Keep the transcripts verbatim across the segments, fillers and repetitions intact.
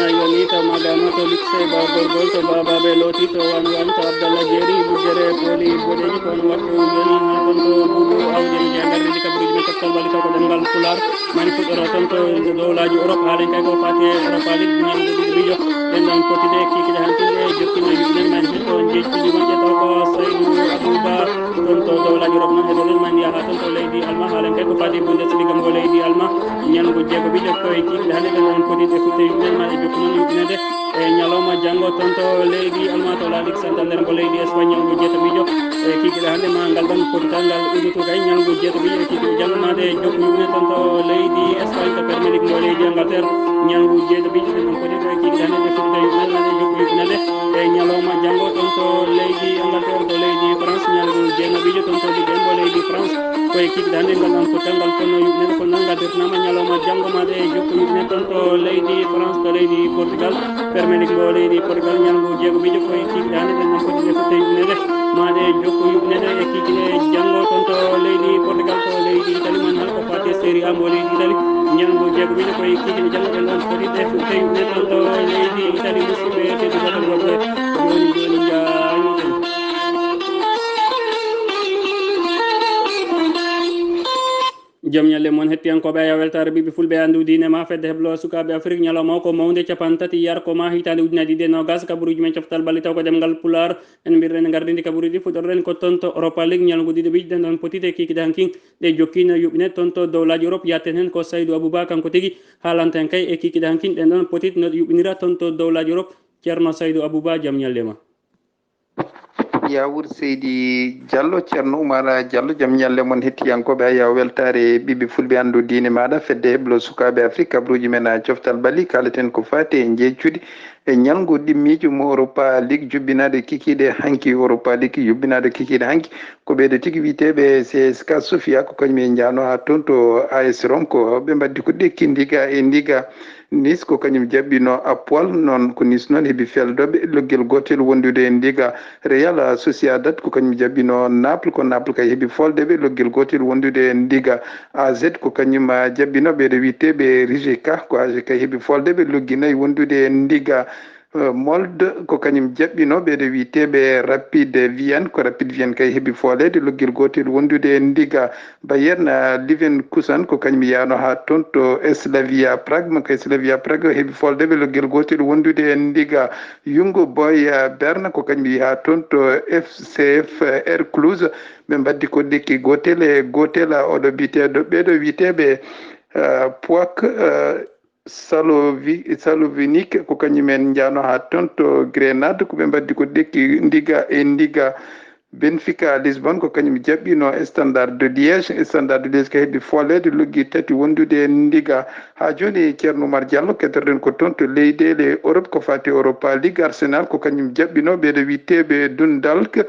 Yoni to Magama to Likse ba Gorgol to Baba be Loti to Wan Wan to Abdallah Jeri Bujere Poli Bodeji kon wattu yoni ha kon to Bubu Awjeri Jagar di Kabri Jibe Kakkal Bali to Kodem Gal Pular mani fuɗɗoro ton to dowlaji Europe haalen kay ko fati Europa League ñande ɗiɗi mijo. Ɗen ɗon fotide kikiɗe hantinde e jokkino yuɓɓe men hito jejjini wonde taw ko Saydu Abuba ton to dowlaji Europe noon heɗoɗen man yaha ton to leydi Alma haalen kay ko fati Bundesliga mo leydi Alma. Ñalngu jeego mijo ko e kikiɗe hannde ɗen ɗon fotide futte yuɓɓe men ma e jokkunon yuɓɓinede e ñalawma janngo ton to leydi Alma to La Ligue Santander mo leydi Espagne ñalngu jeeto mijo. E kikiɗe hannde ma ngal ɗon fotital ngal uditu kay ñalngu jeeto mijo e kikiɗe janngo made e jokku yuɓɓine ton to leydi Espagne to Premier League mo leydi Angleterre ñalngu jeeto mijo ɗen ɗon fotide e kikiɗe hannde ɗe futte yuɓɓinede made e jokku yuɓɓinede e ñalawma janngo ton to leydi Angleterre to leydi France ñalngu jeego mijo ton to Ligue mo leydi France. Koye kikiɗe hannde ngal ɗon fotital ngal fonno yuɓɓinede kono noon ngal dirtanaama ñalawma janngo made e jokku yuɓɓine ton to leydi France to leydi Portugal. Premier League mo leydi Portugal ñalngu jeego mijo koye kikiɗe hannde ɗen ɗon fotide futte yuɓɓinede made e jokku yuɓɓinede e kikiɗe janngo ton to leydi Portugal to leydi Italie man hal ko fati Serie A mo leydi Italie ñalngu jeego mijo koye kikiɗe janngo ɗen ɗon fotide futte yuɓɓine ton to leydi Italie musidɓe tedduɓe tan wonɓe joni joni jaani. Jom ñalle mon hettiyankooɓe, aya weltaare ɓiɓɓe fulɓe, anndu diine ma fedde heblo sukaaɓe Afrik ñalawma o ko mawnde capan tati yarko ma hitaande ujunaaji ɗiɗi e noogas kabaruuji men coftal ɓalli taw ko ɗemngal Pulaar. En mbirren gardindi kabaruuji fuɗɗorɗen ko ton to Europa League ñalngu ɗiɗo ɓiɗɗen ɗon potite kikiɗe hankin ɗe jokkino yuɓɓine ton to dowlaaji Europe yatten heen ko Saydou Abouba kanko tigi haalanten kay e kikiɗe hankin ɗen ɗon potit no yuɓɓinira ton to dowlaaji Europe. Ceerno Saydou Abouba jam ñalle ma. Yawur Seydi Diallo, Ceerno Oumar Diallo, jam ñalle mon hettiyankooɓe. Aya weltaare ɓiɓɓe fulɓe anndu diine maaɗa fedde heblo sukaaɓe Afrik kabruuji men a coftal bali kaaleten ko faati e njeecuɗi e ñalngu ɗimmiijo mo Europa League jubbinaade kikiiɗe hanki. Europa League jubbinaade kikiiɗe hanki ko ɓeeɗo tigi wiyeteeɓe C S K Sofia ko kañum en njaano haa toon to A S Ronco ɓe mbaddi ko ɗekki ndiga e ndiga. Nice ko kañum jaɓɓino Apoel, noon ko Nice noon heɓi feldoɓe loggel gootel wondude e ndiga. Real Sociedad ko kañum jaɓɓino Naples, ko Naples kay heɓi foldeɓe loggel gootel wondude e ndiga. A Z ko kañum jaɓɓino ɓeeɗo wiyeteeɓe Rijeka, ko A Z K heɓi foldeɓe loggi nayi wondude e ndiga. Molde ko kañum jaɓɓino ɓeeɗo wiyeteeɓe Rapide Vienne, ko Rapide Vienne kay heɓi fooleede loggel gootel wondude e ndiga. Bayern Leverkusen ko kañum yaano haa toon to Slavia Prague, mo kay Slavia Prague heɓi foldeɓe loggel gootel wondude e ndiga. Young Boys Berne ko kañum yehi haa toon to F C F R Cluj, ɓe mbaddi ko ɗekki gootel e gootel. Oɗo biyeteeɗo ɓeeɗo wiyeteeɓe Puak Salovinik ko kañum en njaano haa toon to Grenade, ko ɓe mbaddi ko ɗekki ndiga e ndiga. Benfica Lisbonne ko kañum jaɓɓino Standard de Liège. Standard de Liège ko heɓi fooleede loggi tati wondude e ndiga. Haa jooni Ceerno Oumar Diallo, kettoɗen ko toon to leyɗeele Europe ko faati Europa League. Arsenal ko kañum jaɓɓino ɓeeɗo wiyeteeɓe Dundalk,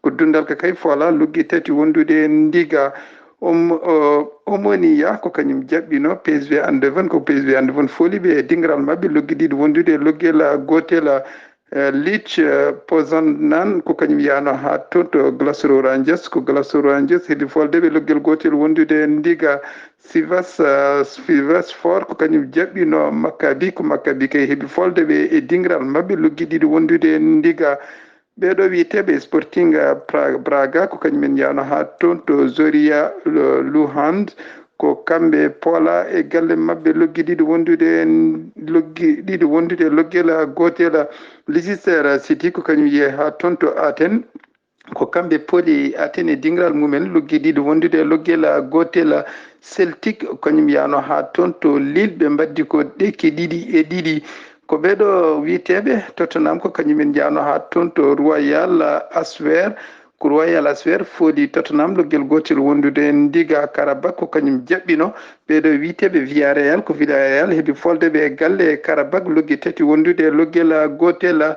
ko Dundalk kay foola loggi tati wondude e ndiga. Omoniya ko kañum jaɓɓino P S V Eindhoven, ko P S V Eindhoven fooli ɓe e dingiral maɓɓe loggi ɗiɗi wondude e loggel gootel. Leeds Poznan ko kañum yaano haa toon to Glasgow Rangers, ko Glasgow Rangers heɓi foldeɓe loggel gootel wondude e ndiga. Sivas Sivas Sport ko kañum jaɓɓino Maccabi, ko Maccabi kay heɓi foldeɓe e dingiral maɓɓe loggi ɗiɗi wondude e ndiga. Ɓeeɗo wiyeteeɓe Sporting Braga ko kañum en yaano haa toon to Zoria Luhansk, ko kamɓe poola e galle maɓɓe loggi ɗiɗi wondude loggi ɗiɗi wondude loggel gootel. Leicester City ko kañum yehi haa toon to Athènes, ko kamɓe pooli Athènes e dingiral mumen loggi ɗiɗi wondude loggel gootel. Celtic ko kañum yaano haa toon to Lille, ɓe mbaddi ko ɗekki ɗiɗi e ɗiɗi. Ko ɓeeɗo wiyeteeɓe Tottenham ko kañum en njaano haa toon to Royal Aswer. Ko Royal Aswer fooli Tottenham loggel gootel wondude e ndiga. Karabak ko kañum jaɓɓino ɓeeɗo wiyeteeɓe Villarreal, ko Villarreal heɓi foldeɓe e galle Karabak loggi tati wondude e loggel gootel.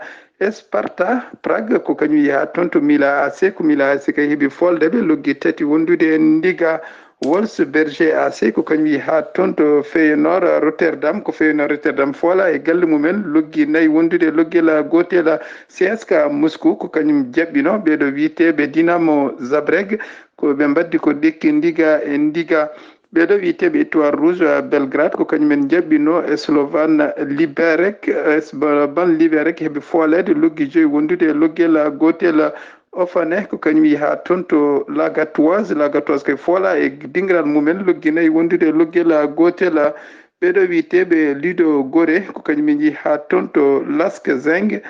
Sparta Prague ko kañum yehi haa toon to Milan A C, ko Milan A C kay heɓi foldeɓe loggi tati wondude e ndiga. Wolfsberger A C ko kañum yehi haa toon to Feyenoord Rotterdam, ko Feyenoord Rotterdam foola e galle mumen loggi nayi wondude e loggel gootel. C S K A Moscou ko kañum jaɓɓino ɓeeɗo wiyeteeɓe Dinamo Zagreb, ko ɓe mbaddi ko ɗekki ndiga e ndiga. Ɓeeɗo wiyeteeɓe Étoile Rouge Belgrade, ko kañumen njaɓɓino e Slovan Liberec. Slovan Liberec heɓi fooleede loggi joyi wondude e loggel gootel Ofane, ko kañum yi haa toon to Lagatoise. Lagatoise koye foola e dingiral mumen loggi nayi wondude e loggel gootel. Ɓeeɗo wiyeteeɓe Ludo Gore, ko kañum yi haa toon to Lask Zeng.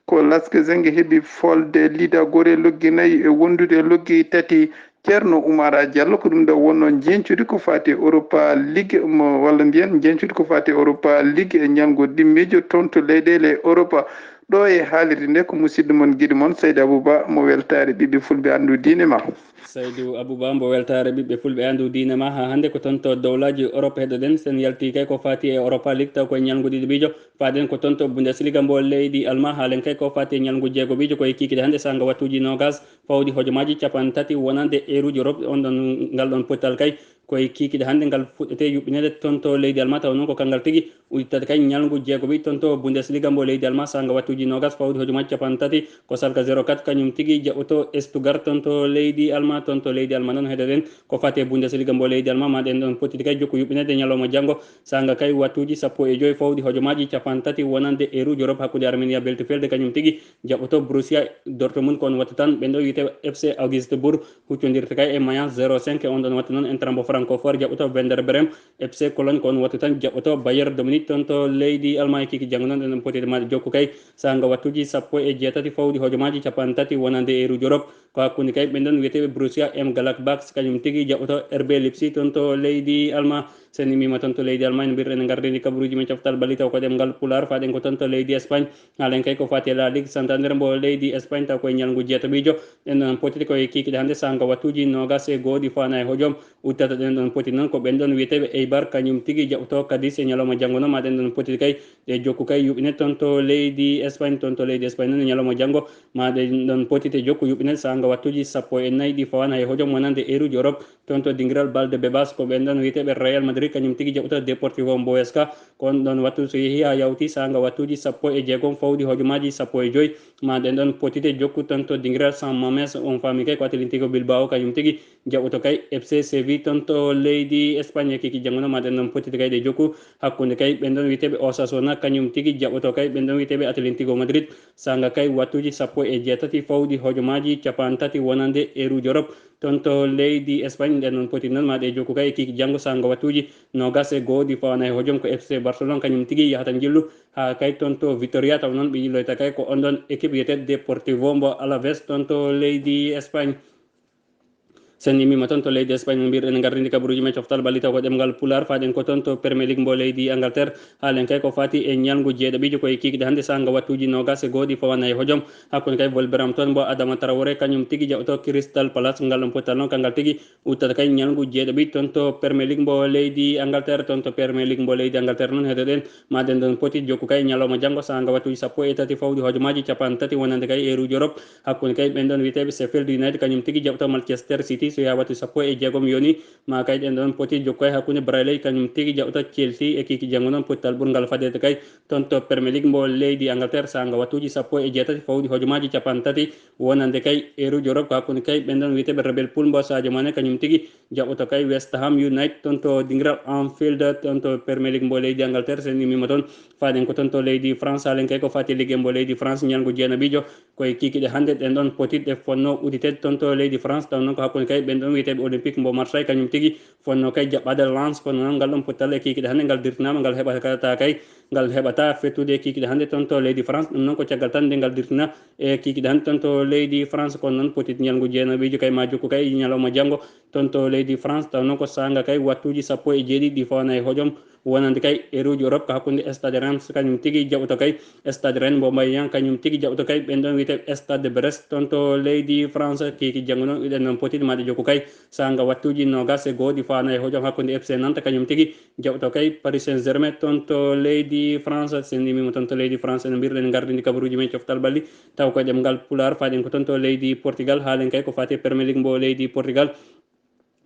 Ko Lask Zeng heɓi folde Lida Gore loggi nayi e wondude loggi tati. Ceerno Oumara Diallo, ko ɗum ɗo wonno njeñcude ko faati e Europa League mo, walla mbiyen njeñcude ko faati e Europa League e ñalngu ɗimmiijo toon to leyɗeele Europa. Ɗo e haalirde nde ko musidɗo mon giɗo mon Seydi Abouba mo weltaare ɓiɓɓe fulɓe anndu diine ma. Saydou Abouba, mbo weltaare ɓiɓɓe fulɓe anndu diine ma. Haa hannde ko toon to dowlaaji Europe heɗoɗen. Sen yalti kay ko faati e Europa League, taw koye ñalngu ɗiɗo ɓiijo. Faaɗen ko toon to Bundesliga mbo leydi Alma. Haalen kay ko faati e ñalngu jeego ɓiijo koye kiikiɗe hannde saanga wattuuji noogas fawdi hojomaaji capanɗe tati wonande eeruuji Europe. On ɗon, ngal ɗon pottal kay koye kiikiɗe hannde ngal fuɗɗete yuɓɓineede toon to leydi Alma, taw noon ko kanngal tigi udditata kay ñalngu jeego ɓiijo toon to Bundesliga mbo leydi Alma saanga wattuuji noogas fawdi hojomaaji capanɗe tati. Ko Salka zéro quatre kañum tigi jaɓɓoto Stuttgart toon to leydi Alma. Toon to leydi Alma noon heɗoɗen ko faati e Bundesliga mbo leydi Alma, ma ɗen ɗon pottude kay jokku yuɓɓineede ñalawma janngo saanga kay wattuuji sappo e joy fawdi hojomaaji capanɗe tati wonande eeruuji Europe hakkunde Armenia Bielefeld kañum tigi jaɓɓoto Borussia Dortmund. Ko on wattu tan ɓen ɗo wiyetee F C Augsburg huccondirta kay e Mayence zéro cinq. E on ɗon wattu noon Eintracht mbo Francfort jaɓɓoto Werder Bremen. F C Cologne ko on wattu tan jaɓɓoto Bayern de Munich toon to leydi Alma. E kiiki janngo noon ɗen ɗon pottude ma ɗe jokku kay saanga wattuuji sappo e jeetati fawdi hojomaaji capanɗe tati wonande eeruuji Europe. Ko hakkunde kay ɓen ɗon wiyeteeɓe Borussia Mönchengladbach, kañum tigi jaɓɓoto R B Leipzig toon to leydi Alma. Sen immima toon to leydi Alma, en mbirɗen e ngardini kabaruuji men coftal balli taw ko ɗemngal Pulaar, faaɗen ko toon to leydi Espagne. Haalen kay ko faati e La Ligue Santander mbo leydi Espagne, taw koye ñalngu jeetaɓiijo. Ɗen ɗon pottude koye kiikiɗe hannde saanga wattuuji noogas e go'o ɗi fawaani e hojom. Udditata ɗen ɗon pottude noon ko ɓen ɗon wiyeteeɓe Eibar, kañum tigi jaɓɓoto Cadiz e ñalawma janngo noon, ma ɗen ɗon pottude kay ɗe jokku kay yuɓɓineede toon to leydi Espagne. Toon to leydi Espagne noon e ñalawma janngo, ma ɗen ɗon pottude jokku yuɓɓineede saanga wattuuji sappo e nayi ɗi fawaani e hojom wonande eeruuji Europe. Toon to dingiral Valdebebas ko ɓen ɗon wiyeteeɓe Real Madrid, kañum tigi jaɓɓoto Deportivo Huesca. Ko on ɗon wattu so yehi haa yawti saanga wattuuji sappo e jeegom fawdi hojomaaji sappo e joy, ma ɗen ɗon pottude jokku toon to dingiral San Mamés. On faami kay ko Atlético Bilbao kañum tigi jaɓɓoto kay F C Séville toon to leydi Espagne. Kiiki janngo noon ma ɗen ɗon pottude kay ɗe jokku hakkunde kay ɓen ɗon wiyeteeɓe Osasuna, kañum tigi jaɓɓoto kay ɓen ɗon wiyeteeɓe Atlético Madrid saanga kay wattuuji sappo e jeetati fawdi hojomaaji capanɗe tati wonande eeruuji Europe. Toon to leydi Espagne ɗen ɗon pottude noon ma ɗe jokku kay e kiiki janngo saanga wattuuji noogas e go'o ɗi fawaani e hojom ko F C Barcelone kañum tigi yahata njillu haa kay toon to Vitoria, taw noon ɓe njilloyta kay ko on ɗon équipe wiyeteeɗo Deportivo mbo Alaves toon to leydi Espagne. Sen immima toon to leydi Espagne, no mbirɗen, en ngardini kabaruuji men coftal balli taw ko ɗemngal Pulaar, faaɗen ko toon to Premier League mbo leydi Angleterre. Haalen kay ko faati e ñalngu jeeɗaɓiijo koye kiikiɗe hannde saanga wattuuji noogas e go'o ɗi fawaani e hojom hakkunde kay Wolverhampton mbo Adama Traoré, kañum tigi jaɓɓoto Crystal Palace. Ngal ɗon pottal noon kanngal tigi udditata kay ñalngu jeeɗaɓiijo toon to Premier League mbo leydi Angleterre. Toon to Premier League mbo leydi Angleterre noon heɗoɗen ma ɗen ɗon pottude jokku kay ñalawma janngo saanga wattuuji sappo e tati fawdi hojomaaji capanɗe tati wonande kay eeruuji Europe. Hakkunde kay ɓen ɗon wiyeteeɓe Sheffield United, kañum tigi jaɓɓoto Manchester City so yaha wattu sappo e jeegom yoni, ma kay ɗen ɗon pottude jokku kay hakkunde Burnley, kañum tigi jaɓɓoto Chelsea. E kiiki janngo noon pottal ɓurngal fadeede kay toon to Premier League mbo leydi Angleterre saanga wattuuji sappo e jeetati fawdi hojomaaji capanɗe tati wonande kay eeruuji Europe. Ko hakkunde kay ɓen ɗon wiyeteeɓe Rebel Pool mbo Sadio Mané, kañum tigi jaɓɓoto kay West Ham United toon to dingiral Anfield toon to Premier League mbo leydi Angleterre. Sen immima toon, faaɗen ko toon to leydi France. Haalen kay ko faati Ligue un mbo leydi France, ñalngu jeenaɓiijo koye kiikiɗe hannde ɗen ɗon pottude fonnoo udditeede toon to leydi France. Taw noon ko hakkunde kay ɓen ɗon wiyeteeɓe Olympique mbo Marseille, kañum tigi fonnoo kay jaɓɓaade Lens, kono noon ngal ɗon pottal e kiikiɗe hannde ngal dirtinaama, ngal heɓata kay, ngal heɓata fettude e kiikiɗe hannde toon to leydi France. Ɗum noon ko caggal tan nde ngal dirtina e kiikiɗe hannde toon to leydi France, kono noon pottude ñalngu jeenaɓiijo kay ma jokku kay ñalawma janngo toon to leydi France, taw noon ko saanga kay wattuuji sappo e jeeɗiɗi ɗi fawaani e hojom wonande kay eeruuji Europe, ko hakkunde Stade Reims kañum tigi jaɓɓoto kay Stade Rennais mbo Mbaye Niang, kañum tigi jaɓɓoto kay ɓen ɗon wiyeteeɓe Stade de Brest toon to leydi France. Kiiki janngo noon iɗen noon pottude ma ɗe jokku kay saanga wattuuji noogas e go'o ɗi fawaani e hojom hakkunde F C Nantes kañum tigi jaɓɓoto kay Paris Saint-Germain toon to leydi France. Sen immima toon to leydi France, en mbirɗen ngardini kabaruuji men coftal balli taw koye ɗemngal Pulaar, faaɗen ko toon to leydi Portugal. Haalen kay ko faati e Premier League mbo leydi Portugal.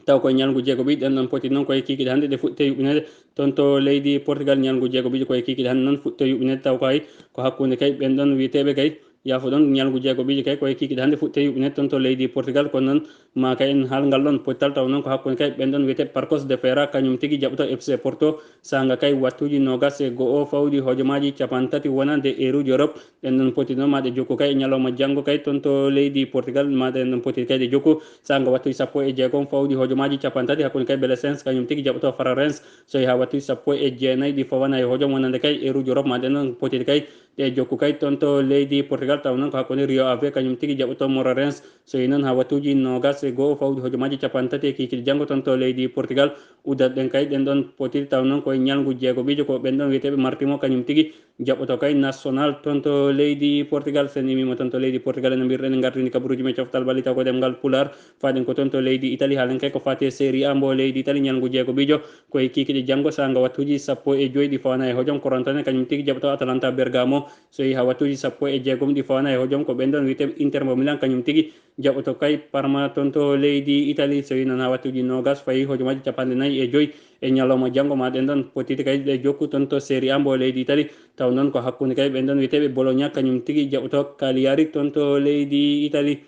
Taw koye ñalngu jeegoɓiijo ɗen ɗon pottude noon koye kiikiɗe hannde ɗe fuɗɗete yuɓɓineede toon to leydi Portugal. Ñalngu jeegoɓiijo koye kiikiɗe hannde noon fuɗɗete yuɓɓineede, taw kay ko hakkunde kay ɓen ɗon wiyeteeɓe kay, yaafo ɗon, ñalngu jeegoɓiijo kay koye kiikiɗe hannde fuɗɗete yuɓɓineede toon to leydi Portugal. Kono noon Ma kay en haalngal ɗon pottal taw noon ko hakkunde kay ɓen ɗon wiyete Parcos de Ferra, kañum tigi jaɓoto F C Porto, saanga kay wattuuji noogas e go'o fawdi hojomaaji capantati wonande eeruuji Europe. Ɗen ɗon poti noon ma ɗe jokku kay e ñalawma janngo kay toon to leydi Portugal, ma ɗen ɗon poti kay ɗe jokku saanga wattuuji sappo e jeegom fawdi hojomaaji capantati hakkunde kay Belenenses, kañum tigi jaɓoto Farense. So yehi haa wattuuji sappo e jeenayi ɗi fawana e hojom wonande kay eeruuji Europe, ma ɗen ɗon poti kay ɗe jokku kay toon to leydi Portugal, taw noon ko hakkunde Rio Ave, kañum tigi jaɓoto Moreirense. So yehi noon haa wattuuji noogas e go'o fawdi hojomaaji capantati e kiikiiɗe janngo toon to leydi Portugal, uddat ɗen kay ɗen ɗon potiri, taw noon koye ñalngu jeegomiijo ko ɓen ɗon wiyeteeɓe Marítimo, kañum tigi jaɓoto kay Nacional toon to leydi Portugal. So en immii ma toon to leydi Portugal, ene mbiyruɗen en ngartini kabaruuji men coftal ɓalli taw ko ɗemngal Pulaar, faaɗen ko toon to leydi Italie, haalen kay ko faati e Serie A mbo leydi Italie, ñalngu jeegomiijo koye kiikiiɗe janngo saanga wattuuji sappo e joy ɗi fawana e hojom, Corenthians kañum tigi jaɓoto Atalanta Bergamo. So yehi haa wattuuji sappo e jeegom ɗi fawana e hojom, ko ɓen ɗon wiyete Inter mbo Milan, kañum tigi jaɓoto kay Parma toon to leydi Italie. So yehi noon haa wattuuji noogas fayi hojomaaji capanɗe nayi e joy e ñalawma janngo, ma ɗen ɗon potiti kay ɗe jokku toon to Serie A mbo leydi Italie. Taw noon ko hakkunde kay ɓen ɗon wiyeteeɓe Bologna, kañum tigi jaɓoto Cagliari toon to leydi Italie.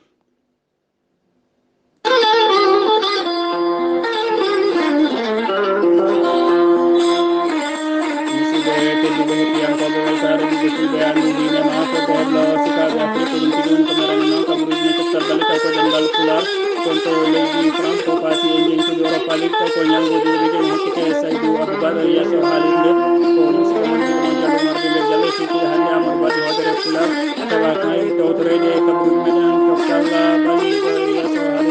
Musidɓe tedduɓe, hettiyankooɓe Waltaare Ɓiɓɓe Fulɓe, anndi diine ma ko goɗɗo sukaaɓe Afrik, ko ɗum tigi woni ko meɗen noon kabaruuji men coftal ɓalli taw ko ɗemngal Pulaar. Toon to leydi France ko faati e njeñtudi Europa League taw ko ñalngu ɗiɗo ɓe joni hokkete Saydou Aboubacar yeeso haalirde. Ko musidɗo mon Jumma Diallo marde nder Diallo e sikkiri hannde Amadou Badi hoodere Pulaar. Tawa kay tawtoreede kabaruuji meɗen coftal ɓalli ɗo yeeso haalirde.